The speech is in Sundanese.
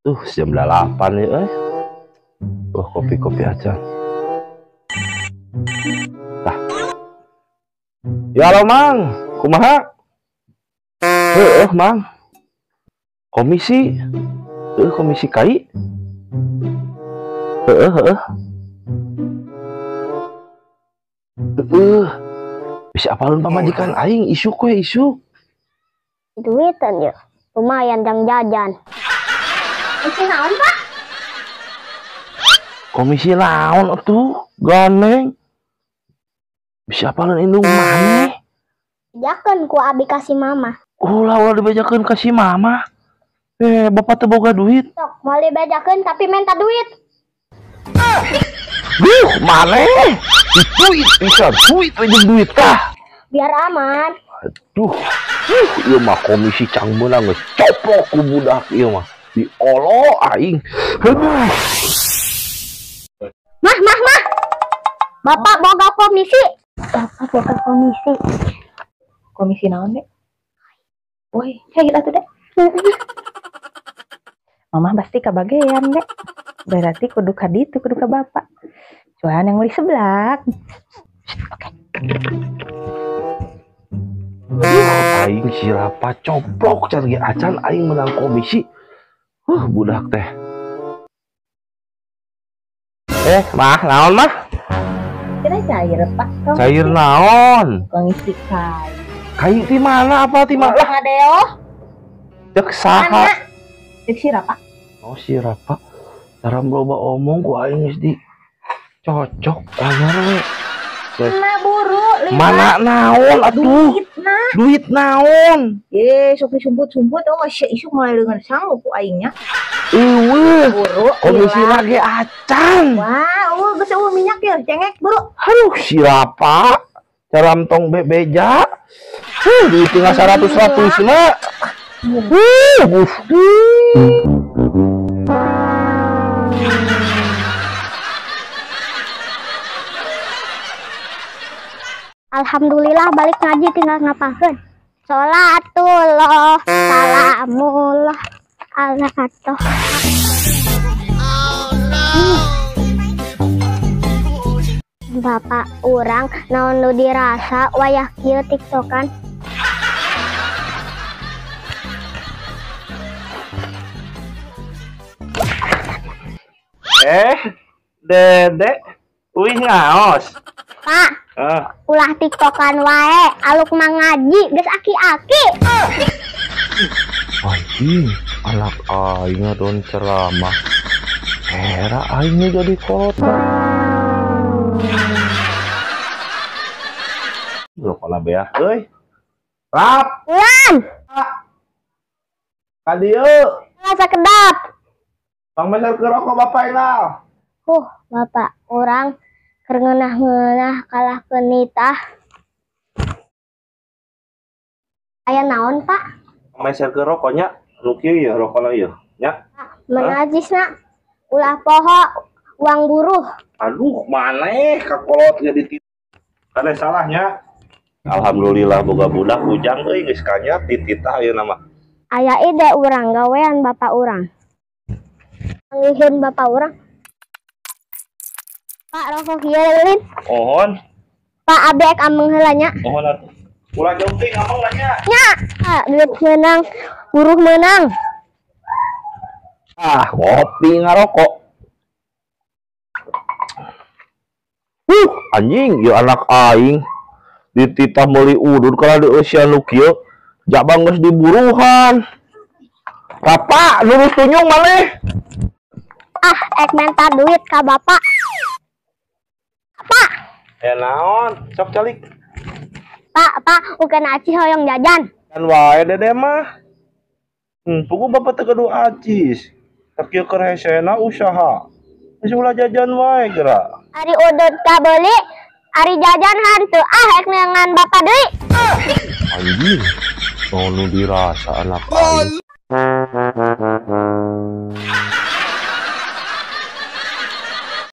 Tuh jam 8 ya euy. Oh, kopi-kopi aja. Tah. Ya halo Mang, kumaha? Heeh, Mang. Komisi. Heeh, komisi kai. Heeh, heeh. Heeh. Bisa apalun pamajikan aing isuk we isuk. Duitan ya. Lumayan jang jajan. Komisi naon, Pak? Komisi naon atuh? Ganeng. Bisa apalun indung maneh? Bejakeun ku abi ka si mama. Ulah ulah dibejakeun ka si mama. Bapak teu boga duit. Sok, moal dibejakeun tapi minta duit. Duh, maneh. Duit bisa, duit jeung duit tah. Biar aman. Aduh, ieu mah komisi cang meunang geus coplok ku budak ieu mah. Diolo aing. Aduh. Mah, mah, mah. Bapak boga komisi. Bapak boga komisi. Komisi naon, Dek? Woi, cair atuh, Dek. Mamah pasti kabagean, Dek. Berarti kudu ka ditu, kudu ka bapak. Cuan yang beli seblak. Oke. Aing siapa coplok can ge acan aing menang komisi. Budak teh. Mah, naon mah? Kira cair, Pak. Cair naon? Komisi kai. Kai ti mana apa ti mana? Ngadeo. Cek saha? Cek si Rapa. Oh, si Rapa. Cara loba omong ku aing geus di cocok anyar we. Mana buru lima. Mana naon atuh? Duit na. Duit naon? Ye, sok disumput-sumput oh masih isuk mulai dengan sanggup ku aingnya. Eueuh. Buru komisi lagi acan. Wah, eueuh geus eueuh minyak ya, cengek buru. Aduh, si Rapa. Cara tong bebeja. Duit tinggal 100-100 mah. Gusti. Alhamdulillah balik ngaji tinggal ngapakeun. Sholatullah, salamullah, ala atoh. Bapak urang naon nu dirasa wayah kieu tiktokan. Dede, uih ngaos. Pak, ulah tiktokan wae, aluk mah ngaji, geus aki-aki. Anjing, anak aing don ceramah. Era aing jadi kolot. Rokona beak euy. Rap. Ulan. Ka dieu. Sakedap. Bang meser ke rokok bapak engal. Bapak urang keur ngeunah-ngeunah kalah kenitah. Aya naon, Pak? Meser ke rokoknya, nu kieu ya rokona ieu, nya. Menajisna ulah poho uang buruh. Aduh, maneh kakolot ge dititu. Kada salahnya. Alhamdulillah boga budak ujang euy geus kanya tititah ayeuna mah. Aya ide urang gawean bapak urang. Panggihkeun bapak urang. Pak rokok ieu leulit. Ohon. Pak abi ek ameng heula nya. Ohon atuh. Ulah jauh teuing ameng lah nya. Nya, duit meunang, buruh meunang. Ah, ngopi ngarokok. Anjing, ieu anak aing dititah meuli udud kana dieusian nu kieu, jabang geus diburuhan. Rapa, lurus tunyung maneh. Ah, ek menta duit ka bapak. Pak. Naon? Sok calik. Pak, Pak, ukeun aci hoyong jajan. Kan wae dede mah. Pugu bapak teu gaduh acis. Tak kieu keur hesena usaha. Geus ulah jajan wae geura. Ari udud kabeuli, ari jajan hanteu. Ah, ek neangan bapak deui. Anjing, nu dirasa anak aing.